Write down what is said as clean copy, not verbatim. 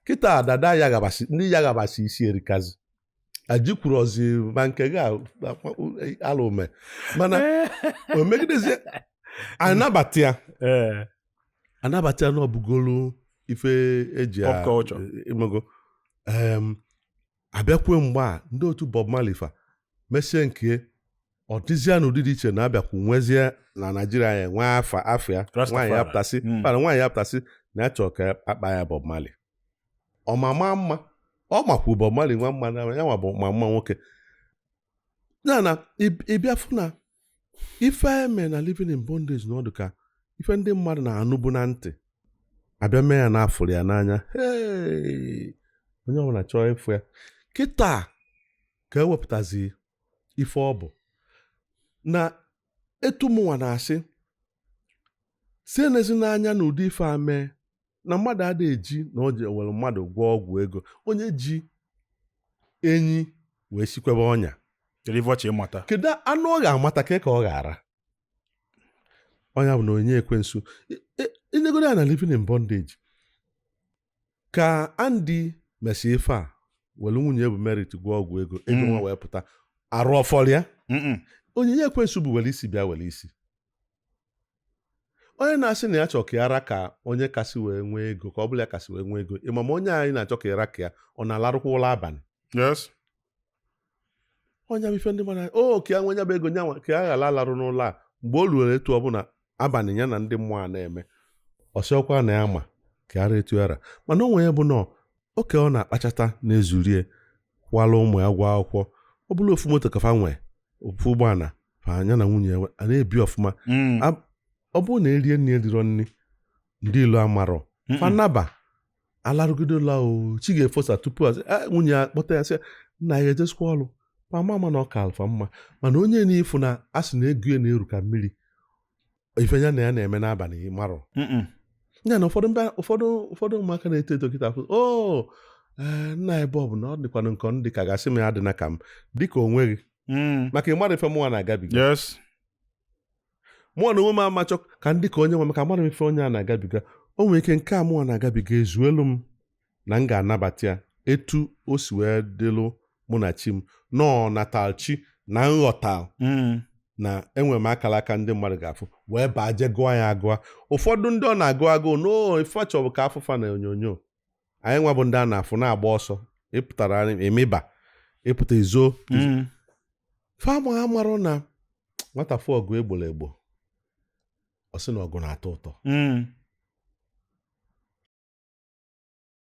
Kịta dada ya gabasị, ndị ya gabasị isi erikazi ajikwuru ozi ma nke gị alụ ume, mana o megidezie anabata ya. Anabata ya na ọbụgolu ife eji Pop culture. Imego abịakwue mgbe a ndị otu Bob Marley fa mesie nke ọ dịzịa n'ụdị dị iche na abịakwu nwezie na Naijiria ya nwee afa afịa. Rastafari. Nwaanyị ya pụtasị mana nwaanyị ya pụtasị na ya chọrọ ka akpa ya Bob Marley, ọ ma maa mma, ọ makwu Bob Marley nwa mma na ya nwa bụ ma mma nwoke ya na ịbịa fụ na ife eme na Living in Bondage na ọdụ ka ife ndị mmadụ na-anụbu na ntị abịa mee ya na-afụrụ ya n'anya. Hey! Onye ọbụla chọọ ịfụ ya kịta ka ewepụtazi ife ọ bụ na etu mụnwa na-asị si enezi n'anya na ụdị ife a mee na mmadụ ada eji na o ji were mmadụ gwọọ ọgwụ ego, onye ji enyi wee sikwebe ọnya. Kedu ife ọchị ịmata? Kedu anụ ọ ga-amata ka ọ ga-ara ọnya bụ na onye ekwensu inegoro ya na Living in Bondage ka Andy mesi ife a were nwunye bụ Merit gwọọ ọgwụ ego ego nwa wee pụta arụ ọfọrọ ya. Onyinye ekwensu bụ were isi bịa were isi onye na-asị na ya chọrọ ka ya ra ka onye kasị wee nwee ego, ka ọ bụla ya kasị wee nwee ego. Ịma ma onye anyị na-achọ ka ịra ka ya ọ na-alarụkwa ụlọ abalị? Yes. Onye bụ ife ndị mmadụ o ka ya nwe ya bụ ego nyanwa ka ya ghara alarụ n'ụlọ a mgbe o ruere etu ọbụla abalị ya na ndị mmụọ a na-eme ọsịọkwa na ya ma ka ara etu ara, mana o nwere bụ na oke ọ na-akpachata na-ezurie kwala ụmụ ya gwa akwụkwọ, ọ bụla ofu moto kafa nwee, ofu ụgbọala fa ya na nwunye ya a na-ebi ọfụma. Ọ bụrụ na erie nri eriro nri ndị ilo amarọ fanaba alarụgide ụlọ o chi ga-efosa tupu asị, "Ah," nwunye ya kpọta ya sị nna ya ejesikwa ọrụ ma ama na ọ ka alfa mma, mana onye na-efu na a sị na ego ya na-eru ka mmiri, ife ya na ya na-eme n'abalị marọ. Ya na ụfọdụ ụfọdụ ụmụaka na-eto eto kịta afụ o ee nna ebe ọ bụ na ọ dịkwanụ nke ọ dị ka gasị m ya adịna ka m dịka onwe gị maka ịmara ife mụnwa na-agabiga. Mụnwa na onwe m amachọ ka ndị ka onye nwe maka amara m ife onye a na-agabiga. O nwere ike nke a mụnwa na-agabiga ezuelu m na m ga-anabata ya etu o si wee dịlụ mụ na chi m nọọ natal chi na nghọta na enwere m akara aka ndị mmadụ ga-afụ wee baa je gụọ ya agụa. Ụfọdụ ndị ọ na-agụ agụụ no ife ọ chọrọ ka afụfa na onyonyo anyị nwa bụ ndị a na-afụ na-agba ọsọ ịpụtara emeba ịpụta izo fama amarọ na nwata fụ ọgụ egboro egbo, ọ sị na ọgụ na-atọ ụtọ.